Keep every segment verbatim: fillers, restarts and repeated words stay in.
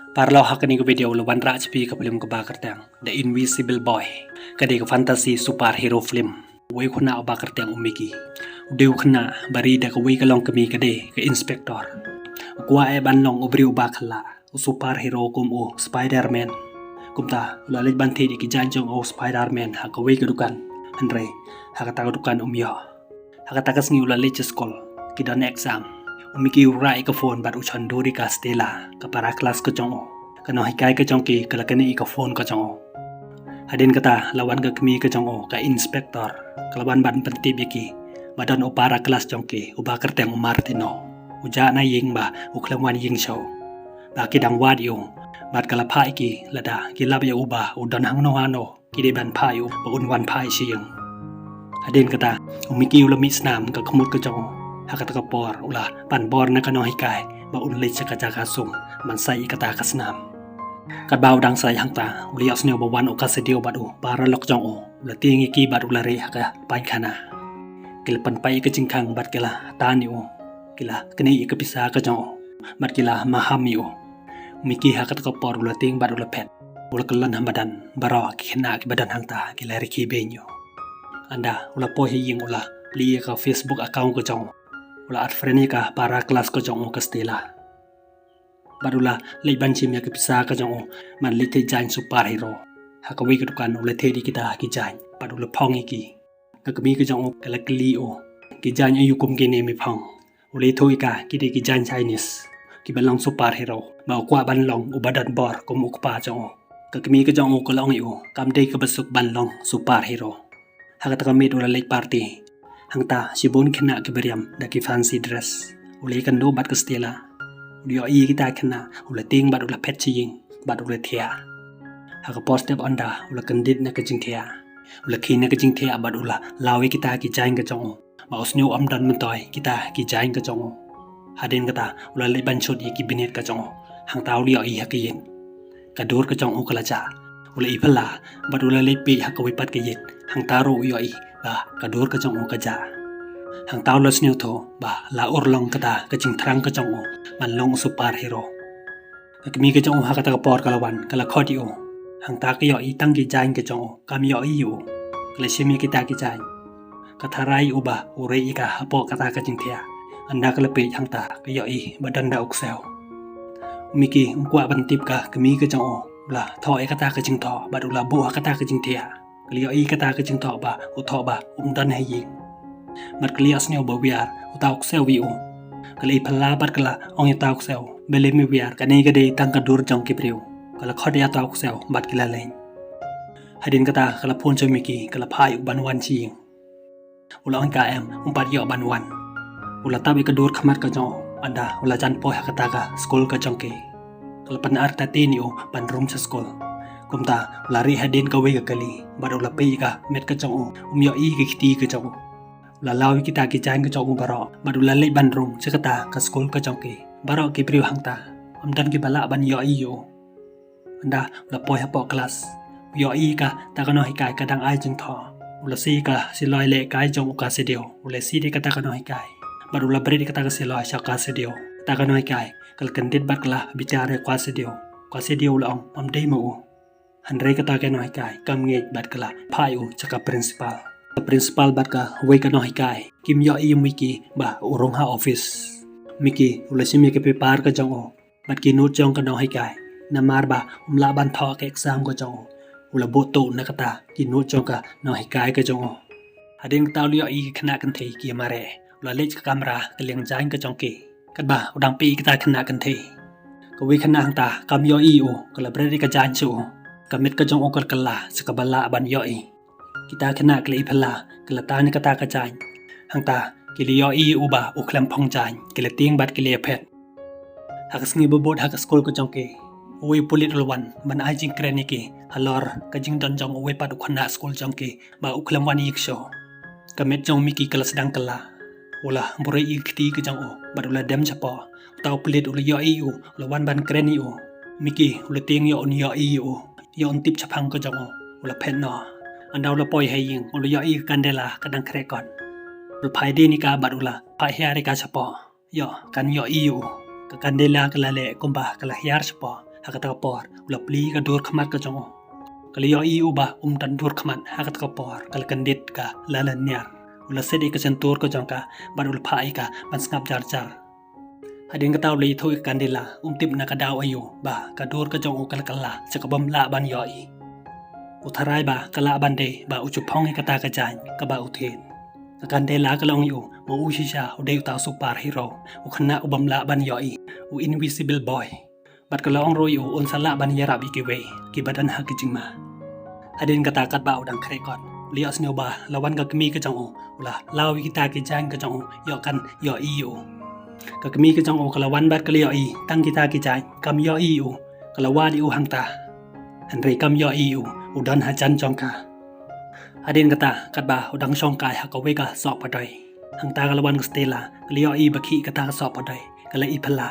Paralok, ha kane ka video la wanrah sha phi ka film kaba kyrteng The Invisible Boy. Ka dei ka fantasy superhero film. Uwei u khynnah uba kyrteng u Mickey, u dei u khynnah ba ri da kawei ka longkmie ka dei ka inspector. U kwah eh ban long u briew uba khlaiñ, u superhero kum u Spider-Man. Kumta u la leit ban thied ïa ki jaiñ jong u Spider-Man ha kawei ka dukan. Hynrei ha kata ka dukan um ïoh. Ha kata ka sngi u la leit sha skul, ki don exam. U Mickey u rah ïa ka phone bad u shon dur ïa ka Stella, ka para klas ka jong u. Ka nonghikai ka jong ki ka la knieh ïa ka phone ka jong u. Hadien kata la wan ka kmie ka jong u, ka inspector, ka la wan ban pyntip ïa ki ba don u para klas jong ki uba kyrteng u Martino. U jah na ïing ba u khlem wan ïing shuh. Ba ki dang wad ïa u. Bad ka la phah ïa ki lada ki lap ïa u ba u don hangno hangno, ki dei ban phah ïa u ba un wan phah ïa u sha ïing. Hadien kata u Mickey u la mih snam ka khmut ka jong u. Ha kata ka por u la pan bor na ka nonghikai ba un leit sha ka jaka sum ban sait ïa kata ka snam. Katba u dang sait hangta u la ïohsngew ba wan u Kasedio bad u paralok jong u. U la tieng ïa ki bad u la rieh ha ka painkhana. Ki la pynpait ïa ka jingkhang bad ki la tan ïa u. Ki la knieh ïa ka pisa ka jong u bad ki la maham ïa u. U Mickey ha kata ka por u la tieng bad u la phet. U la kyllon ha madan, baroh ki khynnah kiba don hangta ki la rkhie beiñ ïa u. Ynda u la poi ha ïing u la plie ïa ka Facebook account ka jong u. U la add friend ïa ka para klas ka jong u, ka Stella. Bad u la leit ban shim ïa ka pisa ka jong u ban leit thied jaiñ superhero. Ha kawei ka dukan u la thied ïa kita ki jaiñ bad u la phong ïa ki. Ka kmie ka jong u ka la kylli ïa u, ki jaiñ aïu kum kine me phong? U la ïathuh ïa ka, ki dei ki jaiñ Chinese kiba long superhero. Ba u kwah ban long uba don bor kum u kpa jong u. Ka kmie ka jong u ka la ong ïa u, kam dei kaba suk ban long superhero. Ha kata ka miet u la leit party. Hangta shibun khynnah kiba riam da ki fancy dress. U la ïakynduh bad ka Stella. U la ïohi ïa kita khynnah, u la tieng bad u la phet sha ïing bad u la thiah. Ha ka por step ynda u la kyndit na ka jingthiah. U la khie na ka jingthiah bad u la law ïa kita ki jaiñ ka jong u. Ba u sngew ym don myntoi kita ki jaiñ ka jong u. Hadien kata u la leit ban shut ïa ki binet ka jong u. Hangta u la ïohi ha ka ïit, ka dur ka jong u ka la jah. U la i phylla bad u la leit peit ha kawei pat ka ïit. Hangta ruh u ïohi ba ka dur ka jong u ka jah. Hangta u la sngewthuh ba la urlong kata ka jingthrang ka jong u ban long u superhero. Ka kmie ka jong u ha kata ka por ka la wan, ka la khot ïa u. Hangta ka ïohi tang ki jaiñ ka jong u, kam ïohi ïa u. Ka la shim ïa kita ki jaiñ. Ka tharai ïa u ba u rieh ïa ka hapoh kata ka jingthiah. Ynda ka la peit hangta ka ïohi ba don da u ksew. U Mickey um kwah ban tip ka kmie ka jong u. U la thoh ïa kata ka jingthoh bad u la buh ha kata ka jingthiah. Ka la ïohi kata ka jingthoh ba u thoh ba um don ha ïing. Bad ka la ïohsngew ba wiar uta u ksew ïa u. Ka la i phylla bad ka la ong ïa uta u ksew, balei me wiar, kane ka dei tang ka dur jong ki briew. Ka la khot ïa uta u ksew bad ki la leit. Hadien kata ka la phone sha u Mickey, ka la phah ïa u ban wan sha ïing. U la ong ïa ka em, um pat ïoh ban wan. U la tap ïa ka dur khmat ka jong u, ynda u la jan poi ha kata ka skul ka jong ki. Ka la pynartatien ïa u ban rung sha skul. Kumta u la rieh hadien kawei ka kali bad u la peit ïa ka met ka jong u, um ïohi ïa ka kti ka jong u. U la law ïa kita ki jaiñ ka jong u baroh bad u la leit ban rung sha kata ka skul ka jong ki. Baroh ki briew hangta ym don kiba lah ban ïohi ïa u. Ynda u la poi hapoh klas, u ïohi ïa kata ka nonghikai ka dang ai jingthoh. U la sie ïa ka siat lehkai jong u Kasedio. U la sie ïa kata ka nonghikai bad u la bret ïa kata ka siat lehkai sha u Kasedio. Kata ka nonghikai ka la kyndit bad ka la bitar ïa u Kasedio. U Kasedio u la ong, ym dei ma u. Hynrei kata ka nonghikai kam ngeit bad ka la phah ïa u sha ka principal. Ka principal bad kawei ka nonghikai kim ïohi ïa u Mickey ba u rung ha office. Mickey u la shim ïa ka paper ka jong u bad ki note jong ka nonghikai. Namar ba um lah ban thoh ka exam ka jong u, u la buh tuh na kata ki note jong ka nonghikai ka jong u. Hadien kata u la ïohi ki khynnah kynthei ki mareh. U la leit sha ka kamra ka liang jaiñ ka jong ki. Katba u dang peit ïa kita khynnah kynthei, kawei khynnah hangta kam ïohi ïa u, ka la bret ïa ka jaiñ sha u. Ka met ka jong u ka la kylla sha kaba lah ban ïohi. Kita khynnah ki la i phylla, ki la tan ïa kata ka jaiñ. Hangta ki la ïohi ïa u ba u khlem phong jaiñ, ki la tieng bad ki la ïaphet. Ha ka sngi ba bud ha ka skul ka jong ki, uwei u pulit u la wan ban ai jingkren ïa ki halor ka jingdon jong uwei pat u khynnah skul jong ki ba u khlem wan ïing shuh. Ka met jong u Mickey ka la sdang kylla. U la buhrieh ïa ka kti ka jong u bad u la dem shapoh. Uta u pulit u la ïohi ïa u, u la wan ban kren ïa u. U Mickey u la tieng ïoh un ïohi ïa u, ïoh un tip shaphang ka jong u. U la phet noh. Ynda u la poi ha ïing u la ïohi ïa ka kandela ka dang khreh kot. U la phai dien ïa ka bad u la phah hiar ïa ka shapoh. Ïoh, kan ïohi ïa u. Ka kandela ka la leh kumba ka la hiar shapoh. Ha kata ka por u la plie ka dur khmat ka jong u. Ka la ïohi u ba um don dur khmat. Ha kata ka por ka la kyndit ka la lynñiar. U la set ïa ka shyntur ka jong ka bad u la phah ïa ka ban sngap jar jar. Hadien kata u la ïathuh ïa ka Candela, um tip na ka daw aïu ba ka dur ka jong u ka la kylla sha kaba um lah ban ïohi. U tharai ba ka lah ban dei ba u ju phong ïa kata ka jaiñ kaba u thied. Ka Candela ka la ong ïa u ba u shisha u dei uta u superhero, u khynnah u bym lah ban ïohi, u invisible boy. Bad ka la ong ruh ïa u un sa lah ban ïarap ïa kiwei kiba don ha ki jingma. Hadien kata katba u dang khreh kot, u la ïohsngew ba la wan ka kmie ka jong u, u la law ïa kita ki jaiñ ka jong u ïoh kan ïohi ïa u. Ka kmie ka jong u ka la wan bad ka la ïohi tang kita ki jaiñ, kam ïohi ïa u. Ka la wad ïa u hangta, hynrei kam ïohi ïa u, u don hajan jong ka. Hadien kata katba u dang shong kai ha kawei ka sohpadoi, hangta ka la wan ka Stella, ka la ïohi ba khih kata ka sohpadoi, ka la iphylla.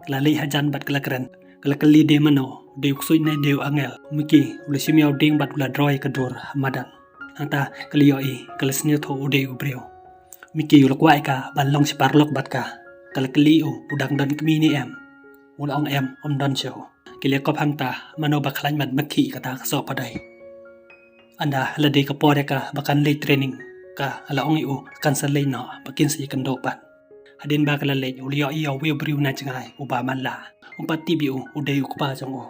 Ka la leit hajan bad ka la kren. Ka la kylli dei mano, dei u ksuid ne dei u angel. U Mickey u la shim ïa u dieng bad u la draw ïa ka dur ha madan. Hangta ka la ïohi, ka la sngewthuh u dei u briew. U Mickey u la kwah ïa ka ban long shi paralok bad ka. Ka la kylli u, u dang don kmie ne em. U la ong em, um don shuh. Ki la ïakop hangta mano ba khlaiñ ban khih kata ka sohpadoi. Ynda la dei ka por ïa ka ba kan leit training, ka la ong ïa u kan sa leit noh ba kin sa ïakynduh pat. Hadien ba ka la leit u la ïohi ïa uwei u briew na jngai uba matlah. Um pat tip ïa u, u dei u kpa jong u.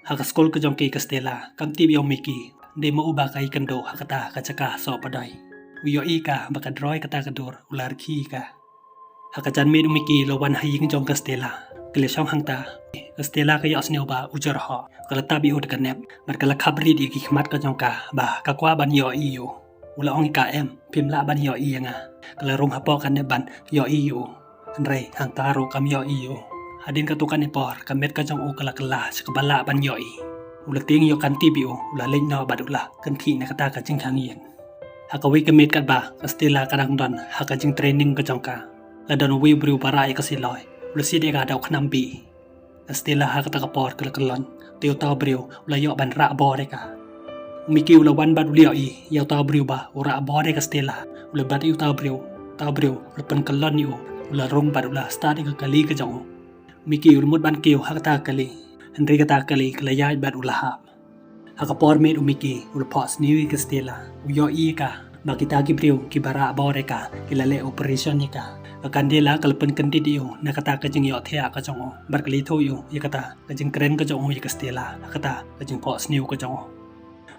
Ha ka skul ka jong ki ka Stella kam tip ïa u Mickey, dei ma u ba ka ïakynduh ha kata ka jaka sohpadoi. U ïohi ka ba ka draw ïa kata ka dur, u la rkhie ïa ka. Ha ka janmiet u Mickey u la wan ha ïing jong ka Stella. Ki la shong hangta. Ka Stella ka ïohsngew ba u jyrhoh. Ka la tap ïa u da ka nep bad ka la khap rit ïa ki khmat ka jong ka ba ka kwah ban ïohi ïa u. U la ong ïa ka em, phim lah ban ïohi ïa nga. Ka la rung hapoh ka nep ban ïohi ïa u. Hynrei hangta ruh kam ïohi ïa u. Hadien katto katne por ka met ka jong u ka la kylla sha kaba lah ban ïohi. U la tieng ïoh kan tip ïa u, u la leit noh bad u la kynthih na kata ka jingkhang ïing. Ha kawei ka miet katba ka Stella ka dang don ha ka jingtraining ka jong ka, la don uwei u briew ba rah ïa ka siloi. U la siat ïa ka da u khnam bih. Ka Stella ha kata ka por ka la kyllon, te uta u briew u la ïoh ban rah bor ïa ka. U Mickey u la wan bad u la ïohi ïa uta u briew ba u rah bor ïa ka Stella. U la bat ïa uta u briew, uta u briew u la pynkyllon ïa u, u la rung bad u la stad ïa ka kali ka jong u. U Mickey u la mut ban kiew ha kata ka kali, hynrei kata ka kali ka la ïaid bad u la hap. Ha ka por miet u Mickey u la phohsniew ïa ka Stella, u ïohi ïa ka ba kita ki briew kiba rah bor ïa ka ki la leh operation ïa ka. Ka Candela ka la pynkyndit ïa u na kata ka jingïohthiah ka jong u bad ka la ïathuh ïa u ïa kata ka jingkren ka jong u ïa ka Stella ha kata ka jingphohsniew ka jong u.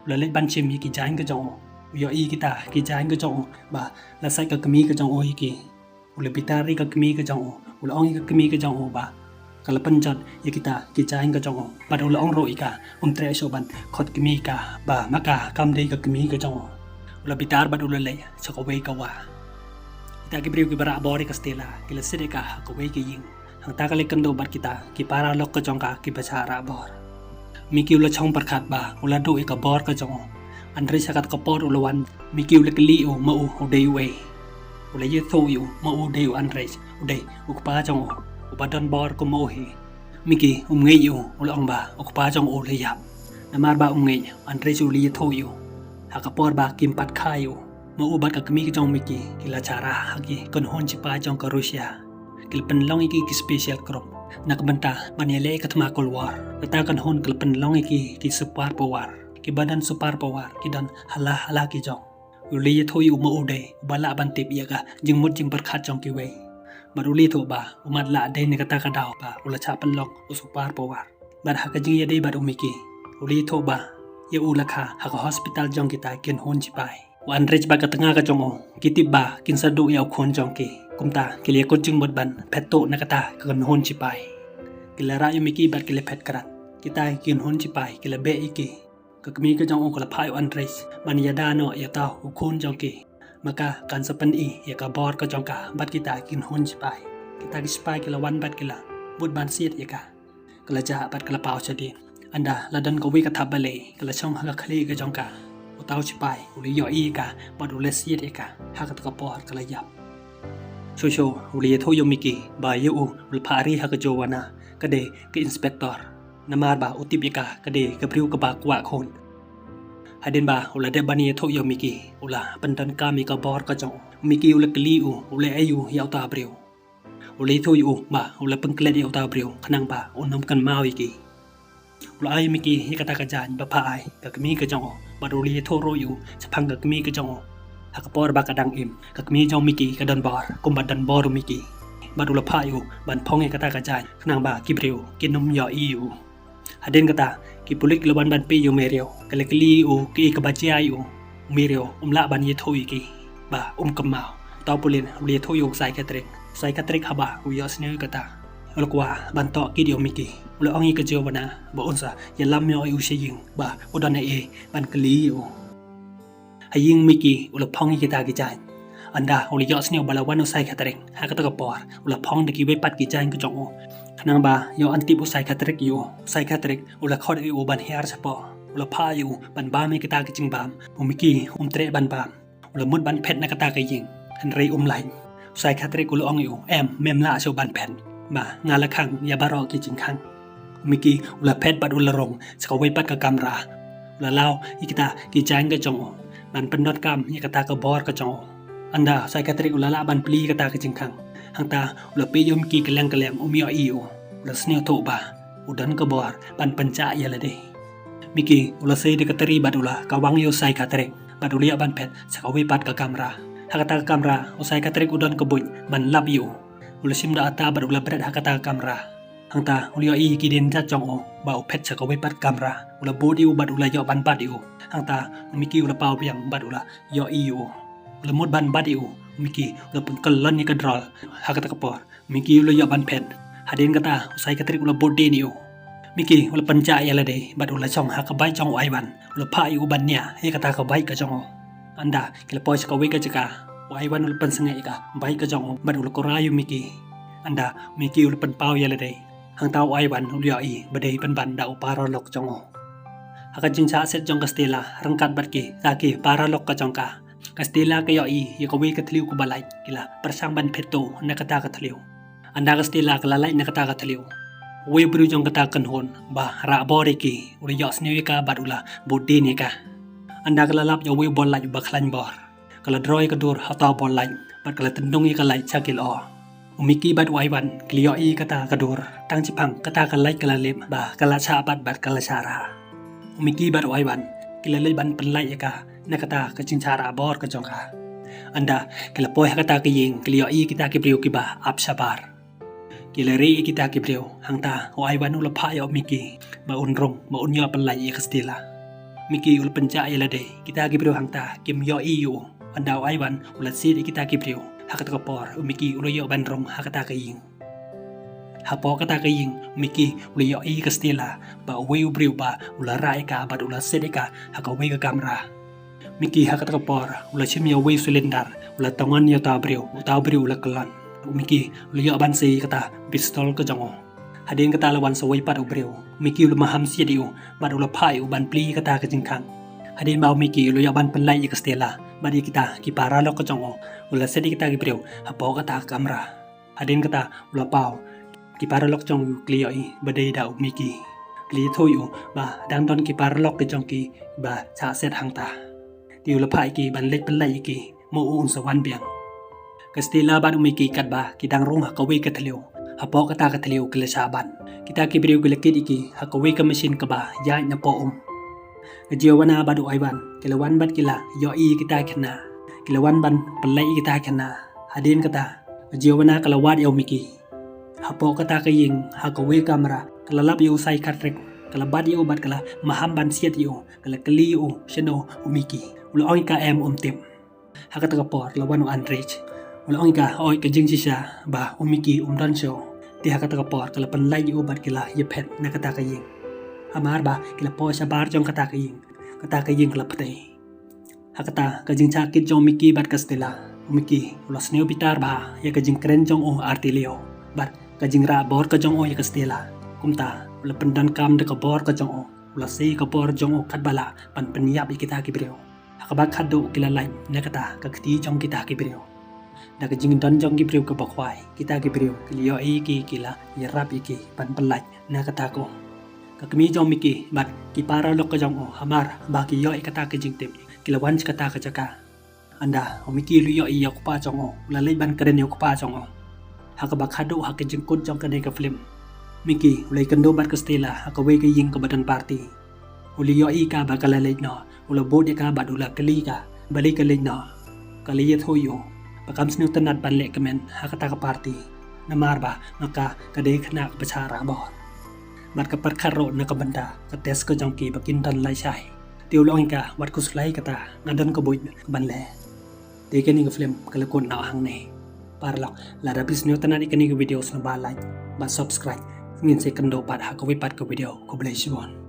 U la leit ban shim ïa ki jaiñ ka jong u. U ïohi ïa kita ki jaiñ ka jong u ba la sait ka kmie ka jong u ïa ki. U la bitar ïa ka kmie ka jong u, u la ong ïa ka kmie ka jong u ba ka la pynjot ïa kita ki jaiñ ka jong u. Bad u la ong ruh ïa ka um treh shuh ban khot kmie ka ba ma ka kam dei ka kmie ka jong u. U la bitar bad u la leit sha kawei ka wah. Kita ki briew kiba rah bor ïa ka Stella ki la siat ïa ka ha kawei ka ïing. Hangta ka la ïakynduh bad kita ki paralok ka jong ka kiba shah rah bor. Mickey u la shong pyrkhat ba u la duh ïa ka bor ka jong u. Hynrei sha kata ka por u la wan, Mickey u la kylli ïa u ma u u dei uei. U la ïathuh ïa u ma u dei u Andrej, u dei u kpa jong u uba don bor kum ma u hi. Mickey um ngeit ïa u, u la ong ba u kpa jong u u la ïap. Namar ba um ngeit, Andrej u la ïathuh ïa u ha ka por ba kim pat kha ïa u. Ma u bad ka kmie ka jong u Mickey ki la shah rah ha ki kynhun shipai jong ka Russia. Ki la pynlong ïa ki ki special group na ka bynta ban ïaleh ïa ka thma Cold War. Kata ka kynhun ka la pynlong ïa ki ki super power. Kiba don super power ki don ha la ha la ki jong. U la ïathuh ïa u ma u dei uba lah ban tip ïa ka jingmut jingpyrkhat jong kiwei. Bad u la ïathuh ba u matlah dei na kata ka daw ba u la shah pynlong u super power. Bad ha ka jingïadei bad u Mickey, u la ïathuh ba ïa u la kha ha ka hospital jong kita ki kynhun shipai. U Andrej bad ka tnga ka jong u ki tip ba kin sa duh ïa u khun jong ki. Kumta ki la ïakut jingmut ban phet tuh na kata ka kynhun shipai. Ki la rah ïa u Mickey bad ki la phet krad. Kita ki kynhun shipai ki la beh ïa ki. Ka kmie ka jong u ka la phah ïa u Andrej ban ïada noh ïa uta u khun jong ki. Ma ka kan sa pyni ïa ka bor ka jong ka bad kita ki kynhun shipai. Kita ki shipai ki la wan bad ki la bud ban siat ïa ka. Ka la jah bad ka la paw shadien. Ynda la don kawei ka thapbalieh, ka la shong ha ka khlieh ka jong ka. Uta u shipai u la ïohi ïa ka bad u la siat ïa ka. Ha kata ka por ka la ïap. Shuh shuh u la ïathuh ïa u Mickey ba ïa u u la phah ri ha ka Joanna, ka dei ka inspector. Namar ba u tip ïa ka ka dei ka briew kaba kwah khun. Hadien ba u la dep ban ïathuh ïa u Mickey, u la pyndonkam ïa ka bor ka jong u. U Mickey u la kylli u, u leh aïu ïa uta u briew. U la ïathuh ïa u ba u la pynklet ïa uta u briew khnang ba un ym kynmaw ïa ki. U la ai Miki ïa kata ka jaiñ ba pha ai ka kmie ka jong u, bad u la ïathuh ruh ïa u shaphang ka kmie ka jong u. Ha ka por ba ka dang im, ka kmie jong Miki ka don bor kumba don bor u Miki. Bad u la phah ïa u ban phong ïa kata ka jaiñ khnang ba ki briew kin ym ïohi ïa u. Hadien kata, ki pulit ki la wan ban peit ïa u Mario, ki la kylli ïa u kaei kaba jia ïa u. U Mario um lah ban ïathuh ïa ki ba um kynmaw. Uta u pulit u la ïathuh ïa u psychiatric. Psychiatric haba u ïohsngew ïa kata, u la kwah ban tohkit ïa u Miki. U la ong ïa ka Giovanna ba un sa ïalam ïa u sha ïing ba u don ei ei ban kylli ïa u. Ha ïing Miki u la phong ïa kita ki jaiñ. Ynda u la ïohsngew ba la wan u psychiatric ha kata ka por, u la phong da kiwei pat ki jaiñ ka jong u. Khnang ba ïoh ban tip u psychiatric ïa u. Psychiatric u la khot ïa u ban hiar shapoh. U la phah ïa u ban bam ïa kita ki jingbam. U Miki um treh ban bam. U la mut ban phet na kata ka ïing, hynrei um lait. U psychiatric u la ong ïa u, em, mem lah shuh ban phet. Ba nga la khang ïa baroh ki jingkhang. U Miki u la phet bad u la rung sha kawei pat ka kamra. U la law ïa kita ki jaiñ ka jong u ban pyndonkam ïa kata ka bor ka jong u. Ynda u psychiatric u la lah ban plie ïa kata ka jingkhang, hangta u la peit ïa u Miki kylleng kylleng, um ïohi ïa u. U la sngewthuh ba u don ka bor ban pynjah ïa lade. Miki u la sei da ka tari bad u la kawang ïa u psychiatric bad u la ïoh ban phet sha kawei pat ka kamra. Ha kata ka kamra u psychiatric u don ka buit ban lap ïa u. U la shim da ata bad u la bret ha kata ka kamra. Hangta u la ïohi ïa ki dienjat jong u ba u phet sha kawei pat ka kamra. U la bud ïa u bad u la ïoh ban bat ïa u. Hangta u Miki u la paw biang bad u la ïohi ïa u. U la mut ban bat ïa u. U Miki u la pynkyllon ïa ka drol ha kata ka por. Miki u la ïoh ban phet. Hadien kata u psychiatric u la bud dien ïa u. Miki u la pynjah ïa lade bad u la shong ha ka bike jong u Ivan. U la phah ïa u ban ñiah ïa kata ka bike ka jong u. Ynda ki la poi sha kawei ka jaka, u Ivan u la pynsangeh ïa ka bike ka jong u bad u la kurai ïa u Miki. Ynda u Miki u la pynpaw ïa lade, hangta u Ivan u la ïohi ba dei pynban da u paralok jong u. Ha ka jingshah set jong ka Stella ryngkat bad kita ki paralok ka jong ka, ka Stella ka ïohi ïa kawei ka thliew kaba lait, ki la pyrshang ban phet tuh na kata ka thliew. Ynda ka Stella ka la lait na kata ka thliew, uwei u briew jong kata ka kynhun ba rah bor ïa ki u la ïohsngew ïa ka bad u la bud dien ïa ka. Ynda ka la lap ïa uwei u bor lait uba khlaiñ bor, ka la draw ïa ka dur ha uta u bor lait bad ka la tyndong ïa ka lait sha ki lyoh. U Miki bad u Ivan ki la ïohi ïa kata ka dur tang shaphang kata ka lait ka la lip ba ka la shah bat bad ka la shah rah. U Miki bad u Ivan ki la leit ban pynlait ïa ka na kata ka jingshah rah bor ka jong ka. Ynda ki la poi ha kata ka ïing, ki la ïohi ïa kita ki briew kiba ap shabar. Ki la rieh ïa kita ki briew, hangta u Ivan u la phah ïa u Miki ba un rung, ba un ïoh pynlait ïa ka Stella. Miki u la pynjah ïa lade, kita ki briew hangta kim ïohi ïa u. Ynda u Ivan u la siat ïa kita ki briew, ha kata ka por u Miki u la ïoh ban rung ha kata ka ïing. Hapoh kata ka ïing, u Miki u la ïohi ïa ka Stella ba uwei u briew ba u la rah ïa ka bad u la siat ïa ka ha kawei ka kamra. Miki ha kata ka por u la shim ïa uwei u cylinder, u la tyngon ïa uta u briew, uta u briew u la kyllon. U Miki u la ïoh ban sei ïa kata pistol ka jong u. Hadien kata la wan sa uwei pat u briew. U Miki u la maham siat ïa u bad u la phah ïa u ban plie ïa kata ka jingkhang. Hadien ba u Miki u la ïoh ban pynlait ïa ka Stella bad ïa kita ki paralok ka jong u, u la siat ïa kita ki briew hapoh kata ka kamra. Hadien kata u la paw, ki paralok jong u ki la ïohi ba dei da u Miki. Ki la ïathuh ïa u ba dang don ki paralok ki jong ki ba shah set hangta. Te u la phah ïa ki ban leit pynlait ïa ki, mo u un sa wan biang. Ka Stella bad u Miki katba ki dang rung ha kawei ka thliew, hapoh kata ka thliew ki la shah ban. Kita ki briew ki la kit ïa ki ha kawei ka machine kaba ïaid napoh um. Ka Giovanna bad u Ivan ki la wan bad ki la ïohi ïa kita ki khynnah. Ki la wan ban pynlait ïa kita ki khynnah. Hadien kata ka Giovanna ka la wad ïa u Miki. Hapoh kata ka ïing, ha kawei ka kamra, ka la lap ïa u psychiatric, ka la bat ïa u bad ka la maham ban siat ïa u, ka la kylli ïa u shano u Miki. U la ong ïa ka em um tip. Ha kata ka por la wan u Andrej. U la ong ïa ka, oi, ka jingshisha ba u Miki um don shuh. Te ha kata ka por ka la pynlait ïa u bad ki la ïaphet na kata ka ïing. Hamar ba ki la poi shabar jong kata ka ïing, kata ka ïing ka la ptei. Ha kata ka jingshah kit jong u Miki bad ka Stella, u Miki u la sngewbitar bha ïa ka jingkren jong u Attilio bad ka jingrah bor ka jong u ïa ka Stella. Kumta u la pyndonkam da ka bor ka jong u, u la sei ka bor jong u katba lah ban pynïap ïa kita ki briew. Ha kaba khatduh ki la lait na kata ka kti jong kita ki briew. Da ka jingdon jong ki briew kaba khwai, kita ki briew ki la ïohi ïa ki, ki la ïarap ïa ki ban pynlait na kata ka um. Ka kmie jong u Miki bad ki paralok ka jong u, hamar ba ki ïoh ïa kata ka jingtip, ki la wan sha kata ka jaka. Ynda u Miki u la ïohi ïa u kpa jong u, u la leit ban kren ïa u kpa jong u. Ha kaba khatduh ha ka jingkut jong kane ka film, Mickey u la ïakynduh bad ka Stella ha kawei ka ïing kaba don party. U la ïohi ka ba ka la leit noh, u la bud ïa ka bad u la kylli ka balei ka leit noh. Ka la ïathuh ïa u ba kam sngewtynnat ban leh kmen ha kata ka party, namar ba ma ka ka dei khynnah kaba shah rabor. Bad ka pyrkhat ruh na ka bynta ka test ka jong ki ba kin don lashai. Te u la ong ïa ka, wat khuslai, kata nga don ka buit ban leh. Te kane ka film ka la kut noh hangne. Paralok, lada phi sngewtynnat ïa kane ka video, sngewbha like bad subscribe. Ngin sa ïakynduh pat ha kawei pat ka video. Khublei shibun.